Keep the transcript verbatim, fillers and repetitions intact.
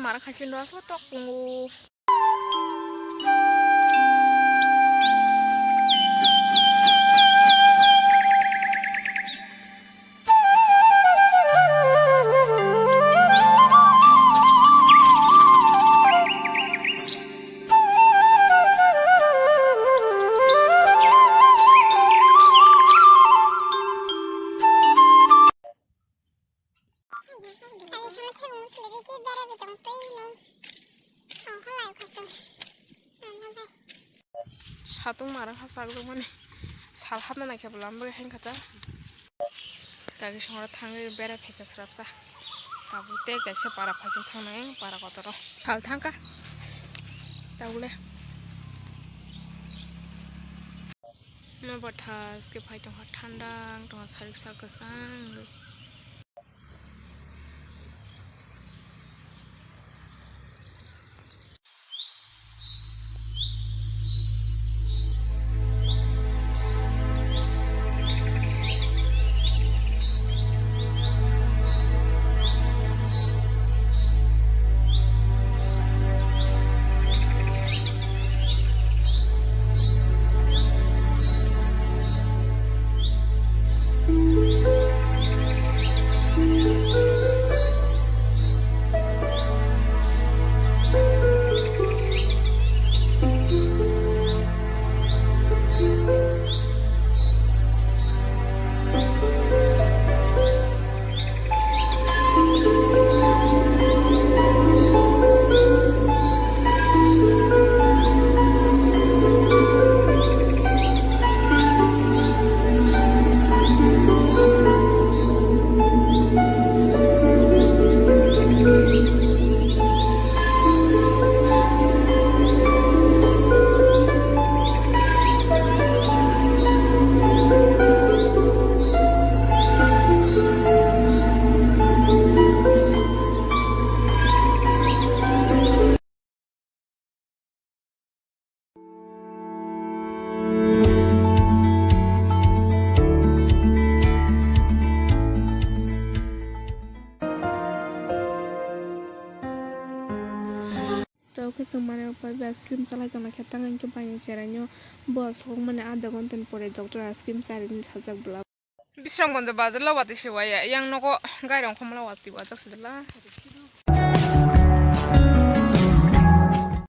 Mara khaisi no aso tok pungu. Satung mara ha sakjakmani sal hapna naikhe bo lambai hai kha ta. Kaki songra thangwi berai phaikha swrapsa. Tabuk tei kaisa para phaichuk thangnai para kotoro. Sal thangkha. Tabukle. No bathas khe phai tongkha, thanda wng tongkha, sarik sal kwchang wngwi. Tei khe chwng manwi rok bai ice cream chalai tongna khe tang hinkhe baini cherai no bo sokmani adha ghonta ni pore doctor ice cream charini sajak bwlap. Bisramganj bazar la watwi se waya, yang nogo gairong khomla watwi wajak se dala.